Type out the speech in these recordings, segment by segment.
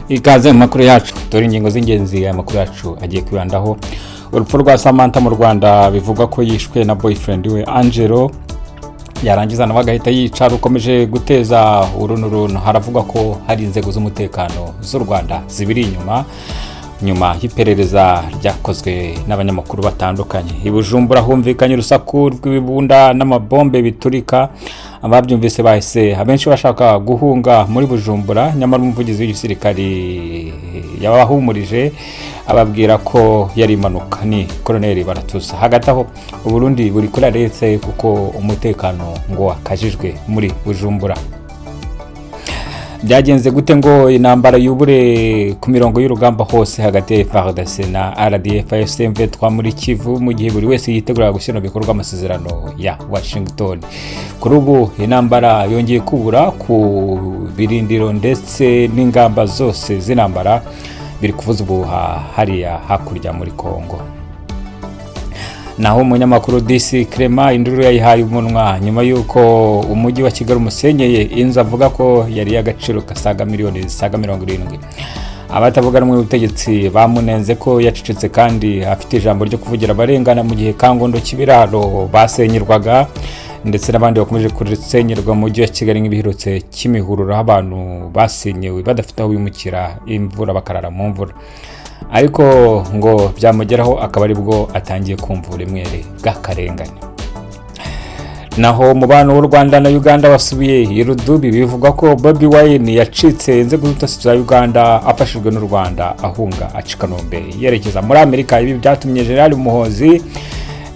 Ikaze mu makuru yacu. Dore ingingo z'ingenzi aya makuru yacu agiye kwibandaho: urupfu rwa Samantha mu Rwanda bivugwa ko yishwe na boyfriend we Angelo, yarangiza nawe agahita yica, rukomeje guteza urunturuntu. Haravugwa ko hari inzego z'umutekano z'u Rwanda zibiri inyuma, nyuma y'iperereza ryakozwe n'abanyamakuru batandukanye. I Bujumbura humvikanye urusaku rw'ibibunda n'amabombe biturika. Ababyumvise bahise abenshi bashaka guhunga muri Bujumbura, nyamara umuvugizi w'igisirikari yabahumurije, ababwira ko yari impanuka, ni Koroneli Baratuza. Hagati aho Uburundi buri kuri alerte kuko umutekano ngo wakajijwe muri Bujumbura. Byagenze gute ngo intambara yubure ku mirongo y'urugamba hose hagati ya FARDC na RDF M23 muri Kivu, mu gihe buri wese yitegura gushyira mu bikorwa amasezerano ya Washington? Kuri ubu intambara yongeye kubura ku birindiro, ndetse n'ingamba zose z'intambara biri kuvuza ubuhuha hariya hakurya muri Congo. Naho umunyamakuru DC Clement induru yayihaye umunwa nyuma y'uko umujyi wa Kigali umusenyeye inzu avuga ko yari y'agaciro kasaga miliyoni zisaga 70. Abatavuga rumwe n'ubutegetsi bamunenze ko yacecetse kandi afite ijambo ryo kuvugira abarengana mu gihe Kangondo, Kibiraro basenyerwaga, ndetse n'abandi bakomeje kusenyerwa mu mujyi wa Kigali, nk'ibiherutse Kimihurura, aho abantu basenyewe badafite aho bimukira, imvura bakarara mu mvura. Ariko ngo byamugeraho akaba aribwo atangiye kumva uburemere bw'akarengane. Naho umubano w'u Rwanda na Uganda wasubiye irudubi. Bivugwa ko Bobi Wine yacitse inzego z'ubutasi za Uganda afashijwe n'u Rwanda, ahunga aca i Kanombe yerekeza muri Amerika. Ibi byatumye General Muhozi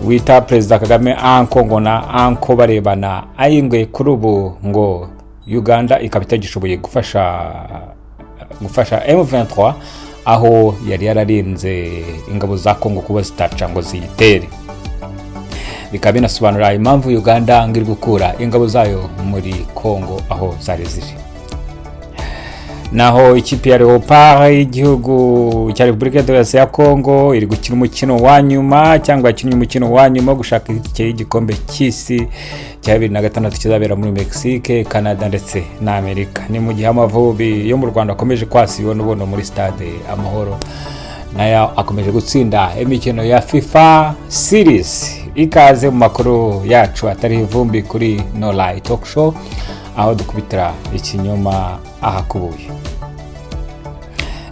wita Perezida Kagame uncle, ngo na uncle barebana ayingwe. Kuri ubu ngo Uganda ikaba itagishoboye gufasha M23, aho yari yararinze ingabo za Congo kuba zitaca ngo ziyitere. Bikaba binasobanura impamvu Uganda ngo iri gukura ingabo zayo muri Congo aho zari ziri. Naho ikipe ya Leopard y'igihugu cya Repubulika Demokarasi ya Congo iri gukina umukino wa nyuma, cyangwa yakinnye umukino wa nyuma wo gushaka itike y'igikombe cy'isi cya 2006 kizabera muri Mexique, Canada ndetse na Amerika. Ni mu gihe Amavubi yo mu Rwanda akomeje kwasa ibibonobono muri Stade Amahoro, nayo akomeje gutsinda imikino ya FIFA Series. Ikaze mu makuru yacu atariho ivumbi kuri No Lie Talk Show, aho dukubitira ikinyoma ahakubuye.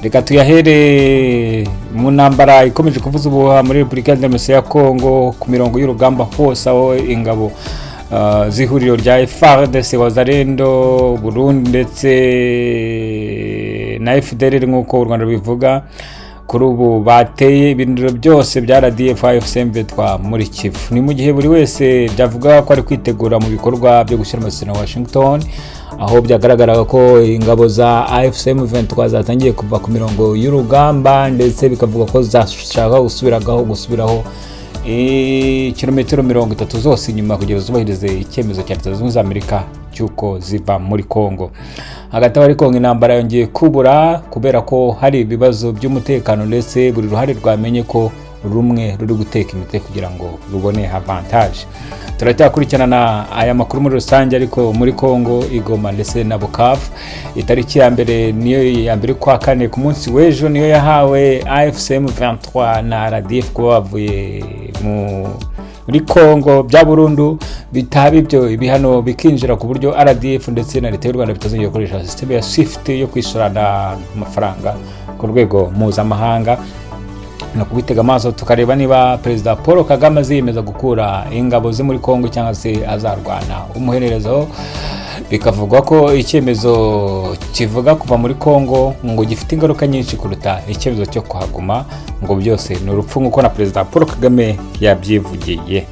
Reka tuyahere mu ntambara ikomeje kuvuza ubuhuha muri Repubulika ya Demokarasi ya Kongo ku mirongo y'urugamba hose, aho ingabo z'ihuriro rya FARDC, Wazalendo, Burundi ndetse na FDLR, nk'uko u Rwanda rubivuga, kuri ubu bateye ibirindiro byose bya RDF AFC M23 muri Kivu. Ni mu gihe buri wese byavuga ko ari kwitegura mu bikorwa byo gushyira amasezerano Washington, aho byagaragaraga ko ingabo za AFC M23 zatangiye kuva ku mirongo y'urugamba, ndetse bikavuga ko zashaka gusubiraho kilometero 30 zose inyuma kugira zubahirize icyemezo cya Leta Zunze Ubumwe za Amerika cy'uko ziva muri Congo. Hagati aho ariko intambara yongeye kubura kubera ko hari ibibazo by'umutekano, ndetse buri ruhare rwamenye ko rumwe ruri guteka imitwe kugira ngo rubone avantage. Turacyakurikirana aya makuru muri rusange. Ariko muri Congo, Igoma ndetse na Bukavu, itariki ya mbere niyo ya mbere kwa kane, ku munsi w'ejo, niyo yahawe AFC M23 na RDF kuba bavuye muri Congo bya burundu. Bitaba ibyo, ibihano bikinjira ku buryo RDF ndetse na Leta y'u Rwanda bitazongera gukoresha système ya SWIFT yo kwishyurana amafaranga ku rwego mpuzamahanga. Ni ukubitega amaso tukareba niba Perezida Paul Kagame aziyemeza gukura ingabo ze muri Congo cyangwa se azarwana umuhererezo. Bikavugwa ko icyemezo kivuga kuva muri Congo ngo gifite ingaruka nyinshi kuruta icyemezo cyo kuhaguma, ngo byose ni urupfu, nk'uko na Perezida Paul Kagame yabyivugiye.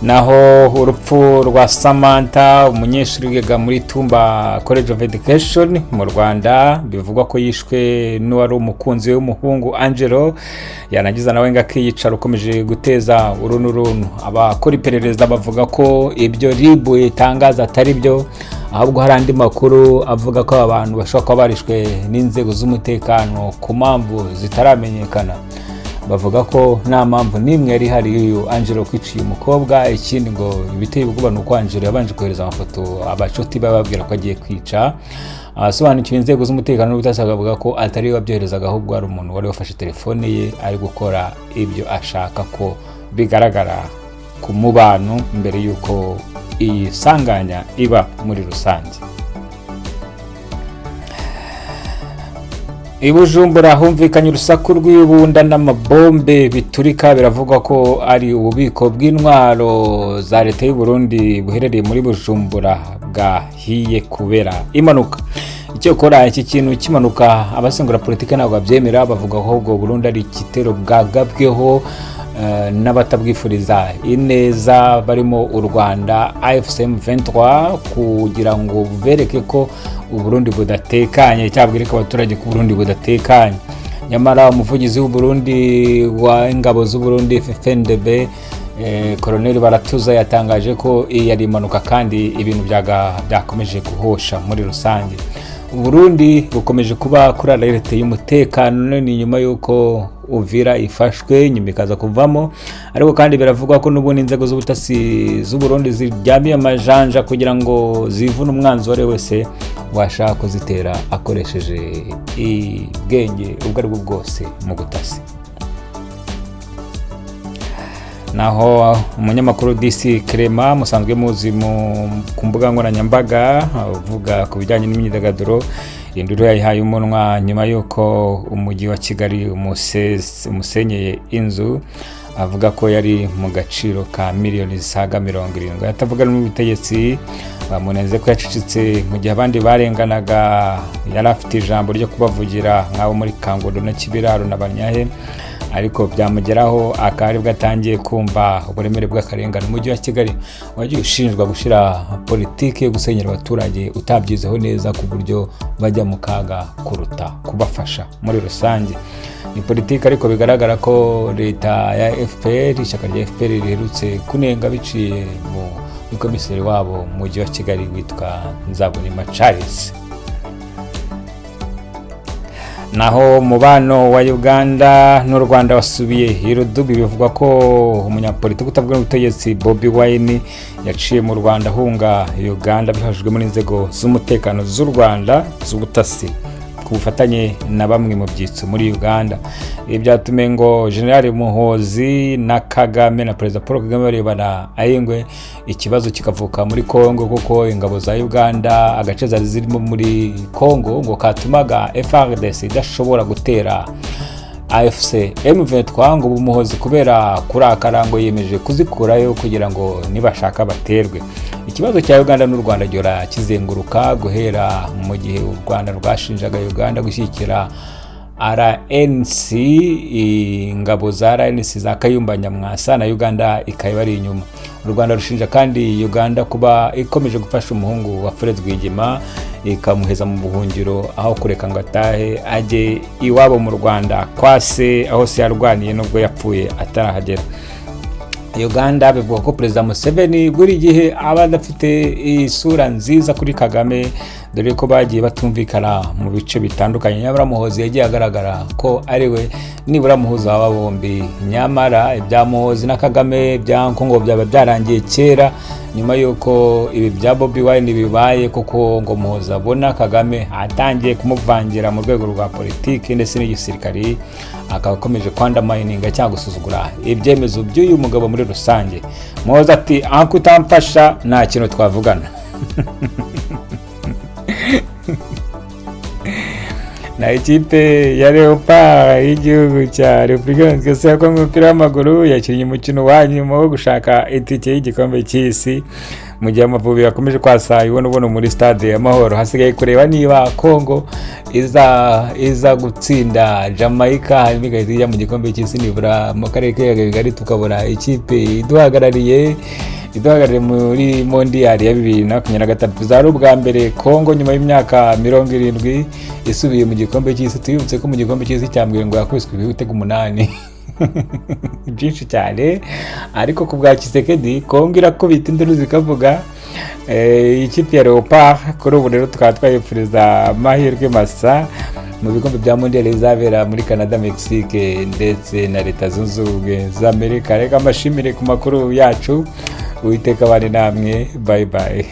Naho urupfu rwa Samantha, umunyeshuri wigaga muri Tumba College of Education mu Rwanda, bivugwa ko yishwe n'uwari umukunzi we w'umuhungu Angelo, yarangiza nawe ngo akiyicara, ukomeje guteza urunturuntu. Abakora iperereza bavuga ko ibyo RIB itangaza atari byo, ahubwo hari andi makuru avuga ko aba bantu bashobora kuba barishwe n'inzego z'umutekano ku mpamvu zitaramenyekana. Bavuga ko nta mpamvu n'imwe yari ihari y'uyu Angelo kwica uyu mukobwa. Ikindi ngo ibiteye ubwoba ni uko Angelo yabanje kohereza amafoto abacuti be, bababwira ko agiye kwica. Abasobanukiwe inzego z'umutekano n'ubutasi bakavuga ko atari we wabyoherezaga, ahubwo ari umuntu wari wafashe telefone ye ari gukora ibyo ashaka ko bigaragara ku mubano mbere y'uko iyi sanganya iba muri rusange. I Bujumbura humvikanye urusaku rw'ibunda n'amabombe biturika, biravugwa ko ari ububiko bw'intwaro za leta y'u Burundi buherereye muri Bujumbura bwahiye kubera impanuka. Icyakora iki kintu cy'impanuka abasengura politiki ntabwo babyemera, bavuga ko ubwo Burundi ari igitero bwagabweho n'abatabwifuriza ineza barimo u Rwanda, AFC M23, kugira ngo bereke ko Uburundi budatekanye cyangwa bwereke abaturage ko Uburundi budatekanye. Nyamara umuvugizi w'u Burundi wa ingabo z'u Burundi FNDB, Colonel Baratuza, yatangaje ko iyi yari impanuka kandi ibintu byakomeje guhosha muri rusange. Uburundi bukomeje kuba kuri alerte y'umutekano, ni nyuma y'uko Uvira ifashwe nyuma ikaza kuvamo, ariko kandi biravugwa ko n'ubundi inzego z'ubutasi z'u Burundi ziryamiye amajanja kugira ngo zivune umwanzi uwo ari we wese washaka kuzitera akoresheje ubwenge ubwo ari bwo bwose mu butasi. Naho umunyamakuru DC Clement musanzwe muzi ku mbuga nkoranyambaga avuga ku bijyanye n'imyidagaduro, induru yayihaye umunwa nyuma y'uko umujyi wa Kigali umusenyeye inzu avuga ko yari mu gaciro ka miliyoni zisaga 70. Atavuga n'ubutegetsi bamunenze ko yacecetse mu gihe abandi barenganaga, yari afite ijambo ryo kubavugira nk'abo muri Kangondo na Kibiraro na Banyahe, ariko byamugeraho akaba aribwo atangiye kumva uburemere bw'akarengane. Umujyi wa Kigali wagiye ushinjwa gushyira politiki yo gusenyera abaturage utabyizeho neza, ku buryo bajya mu kaga kuruta kubafasha muri rusange. Ni politiki ariko bigaragara ko leta ya FPR, ishyaka rya FPR riherutse kunenga biciye mu komiseri wabo mu mujyi wa Kigali witwa Nzabonimpa Charles. Naho umubano wa Uganda n'u Rwanda wasubiye irudubi, bivugwa ko umunyapolitiki utavuga n'ubutegetsi Bobi Wine yaciye mu Rwanda ahunga Uganda bifashijwemo n'inzego z'umutekano z'u Rwanda z'ubutasi ku bufatanye na bamwe mu byitso muri Uganda. Ibi byatumye ngo General Muhozi na Kagame na Perezida Paul Kagame barebana ayingwe, ikibazo kikavuka muri Congo, kuko ingabo za Uganda agace zari zirimo muri Congo ngo katumaga FARDC idashobora gutera AFC M23, ngo Muhozi kubera kurakara ngo yiyemeje kuzikurayo kugira ngo nibashaka baterwe. Ikibazo cya Uganda n'u Rwanda gihora kizenguruka guhera mu gihe u Rwanda rwashinjaga Uganda gushyigikira RNC, ingabo za RNC za Kayumba Nyamwasa, na Uganda ikaba ari inyuma. U Rwanda rushinja kandi Uganda kuba ikomeje gufasha umuhungu wa Fred Rwigema, ikamuheza mu buhungiro aho kureka ngo atahe ajye iwabo mu Rwanda kwa se, aho se yarwaniye nubwo yapfuye atarahagera. Uganda bivuga ko Perezida Museveni buri gihe aba adafite isura nziza kuri Kagame, dore ko bagiye batumvikana mu bice bitandukanye. Nyamara Muhozi yagiye agaragara ko ari we nibura muhuza w'aba bombi. Nyamara ibya Muhozi na Kagame bya ngo byaba byarangiye kera nyuma y'uko ibi bya Bobi Wine bibaye, kuko ngo Muhozi abona Kagame atangiye kumuvangira mu rwego rwa politiki ndetse n'igisirikari, akaba akomeje kwundermininga cyangwa gusuzugura ibyemezo by'uyu mugabo muri rusange. Muhozi ati: "Anko utamfasha nta kintu twavugana." Na ikipe ya Leopard y'igihugu cya Repubulika Demokarasi ya Kongo umupira w'amaguru yakinnye umukino wa nyuma wo gushaka itike y'igikombe cy'isi, mu gihe Amavubi yakomeje kwasa ibonobono muri stade y'Amahoro. Hasigaye kureba niba Kongo iza gutsinda Jamaica hanyuma igahita ijya mu gikombe cy'isi, nibura mu karere k'ibiyaga bigari tukabona ikipe iduhagarariye muri Mondiyari ya 2023. Bizaba ari ubwa mbere Kongo nyuma y'imyaka 70 isubiye mu gikombe cy'isi. Tubibutse ko mu gikombe cy'isi cya mbere ngo yakubiswe ibitego 8, byinshi cyane, ariko ku bwa Tshisekedi Kongo irakubita induru zikavuga. Ikipe ya Leopard kuri ubu rero tukaba twayifuriza amahirwe masa mu bikombe bya Mondiyari bizabera muri Canada, Mexique ndetse na Leta Zunze Ubumwe za Amerika. Reka mbashimire ku makuru yacu. Uwiteka abane namwe. Bye bye.